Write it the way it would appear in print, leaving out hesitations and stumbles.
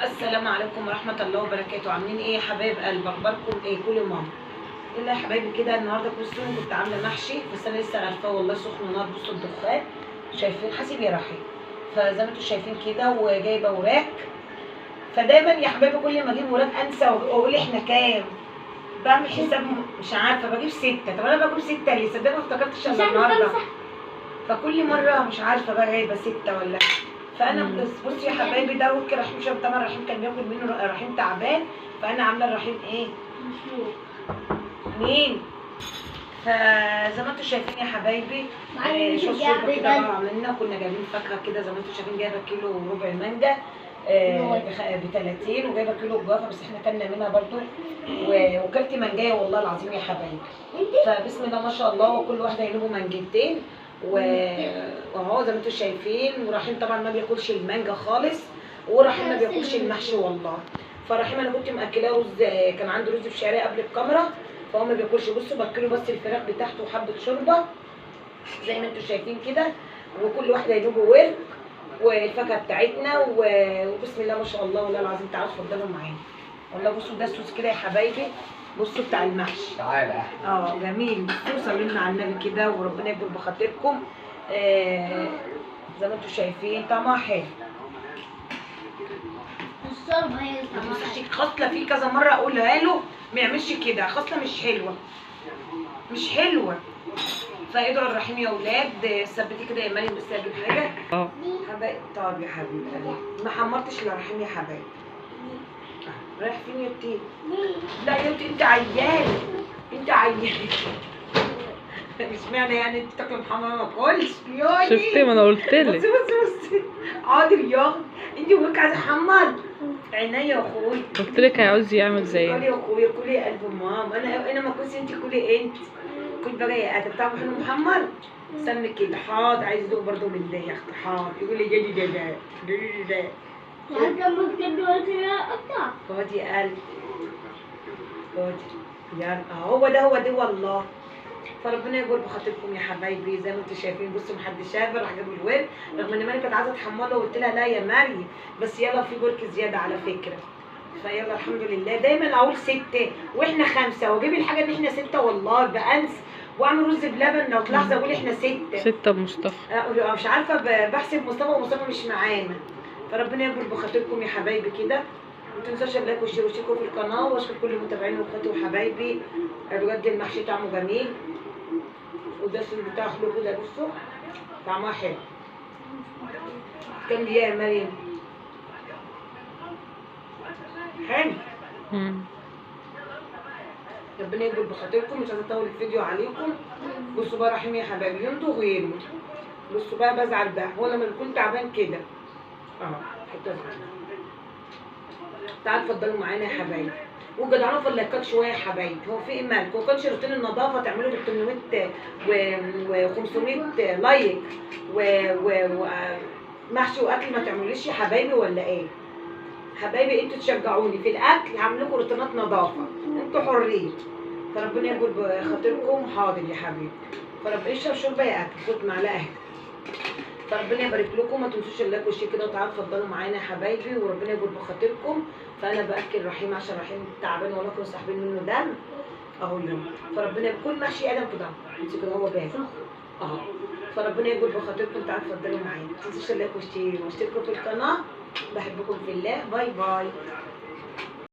السلام عليكم ورحمة الله وبركاته. عاملين ايه يا حبايب قلب؟ اخباركم ايه؟ كل ماما يلا يا حبايبي كده. النهارده بصوا كنت عامله محشي، بس انا لسه عارفاه والله سخن نار. بصوا الدخان شايفين، حاسب يا رحيم. فزي ما انتم شايفين كده وجايبه وراك. فدايما يا حبايبي كل ما اجيب وراك انسى واقول احنا كام، بعمل حساب مش عارفه بجيب 6. طب انا بجيب 6 ليه؟ صدقني ما افتكرتش الا النهارده. فكل مرة مش عارفه بقى جايبه 6 ولا. فانا بصي يا حبايبي ده ورك رحيم شرب، طبعا رحيم كان بياكل منه، رحيم تعبان، فانا عامله الرحيم ايه؟ مين؟ فزي ما انتم شايفين يا حبايبي شوية شوربة كده بقى عملنا. كنا جايبين فاكهة كده زي ما انتم شايفين، جايبه كيلو وربع مانجا ب 30، وجايبه كيلو جوافه بس احنا كلنا منها برضو، وكلت مانجايه والله العظيم يا حبايبي. فبسم الله ما شاء الله، وكل واحدة يجيبوا مانجتين واهو زي ما انتم شايفين. ورحيم طبعا ما بياكلش المانجا خالص، ورحيم ما بياكلش المحشي والله. فرحيم انا كنت مأكلاه رز، كان عنده رز بشعريه قبل الكاميرا، فهو ما بياكلش. بصوا باكله بس الفراخ بتاعته وحبه شوربة زي ما انتم شايفين كده، وكل واحدة يجيبوا ورك والفاكهه بتاعتنا. وبسم الله ما شاء الله والله العظيم. تعالوا اتفضلوا معانا والله. بصوا ده الصوص كده يا حبايبي، بصوا بتاع المحشي. تعالى جميل. بصوا صلوا على النبي كده وربنا يكبر بخاطركم. زي ما انتم شايفين طعمها حلو. خصلة فيه كذا مرة اقولها له ما يعملش كده، خصلة مش حلوة مش حلوة. فادعوا الرحيم يا اولاد. ثبتي كده يا مريم بس اجيب حاجة. حبايب طب يا حبيبي ما حمرتش للرحيم يا حبايبي. رايح فين يا بتي؟ لا يا بتي انت عيان، انت عيان. مش معنى يعني انت تاكل محمر ما اكلش. شفتي ما انا قلت لك. بصي بصي بصي حاضر يا انت وك عايزه احمر عينيا يا اخويا. قلت لك هيعوز يعمل زيي. كلي يا اخويا، كلي يا قلب ماما. انا ما اكلش، انت كلي انت. كل بقى يا ادم طعمه حلو محمر. سمي كده. حاضر عايز يدوق برده من ده يا اختي. حاضر يقول لي جدي ده ده ده. خدي يا قلب، خدي يلا. هو ده هو ده والله. فربنا يجبر بخاطركم يا حبايبي. زي ما انتم شايفين بصوا محدش شاف، راح جابوا الورك رغم ان مريم كانت عايزه تحمره وقلت لها لا يا مريم، بس يلا في ورك زيادة على فكرة. فيلا الحمد لله. دايما اقول 6 واحنا 5، واجيب الحاجة ان احنا 6 والله بانس. واعمل رز بلبن لو تلاحظوا اقول احنا 6. 6 بمصطفى. مش عارفه بحسب مصطفى ومصطفى مش معانا. فربنا يجبر بخاطركم يا حبايبي كده. ما تنسوش ال like وال share واشتركوا في القناة، واشكر كل المتابعين واخواتي وحبايبي. بجد المحشي طعمه جميل، وده الصوص بتاعه حلو كده. بصوا طعمها حلو. كام دقيقة يا مريم؟ حلو. ربنا يجبر بخاطركم. مش عايزه اطول الفيديو عليكم. بصوا بقى رحيم يا حبايبي ينضغ ويرمي. بصوا بقى بزعل بقى هو لما بيكون تعبان كده. حتة صغيرة. تعالوا اتفضلوا معانا يا حبايبي، وجدعونا في اللايكات شوية يا حبايبي. هو في ايه مالكم؟ ما كانش روتين النظافة تعملوا بال 800 و 500 like ومحشي واكل ما تعملوليش يا حبايبي ولا ايه؟ حبايبي انتوا تشجعوني في الاكل، هعمل لكم روتينات نظافة، انتوا حرين. فربنا يجبر بخاطركم. حاضر يا حبيبي. فربنا اشرب شوربة يا اكل، خد معلقه اهي. فربنا يبارك لكم. ما تنسوش ال like وال share كده، وتعالوا اتفضلوا معانا يا حبايبي، وربنا يجبر بخاطركم. فانا باكل رحيم عشان رحيم تعبان والله كانوا ساحبين منه دم اهو اليوم. فربنا كل محشي ادم كده انت كده هو جاهز اهو. فربنا يجبر بخاطركم. تعالوا اتفضلوا معانا. ما تنسوش ال like وال share واشتركوا في القناة. بحبكم في الله. bye bye.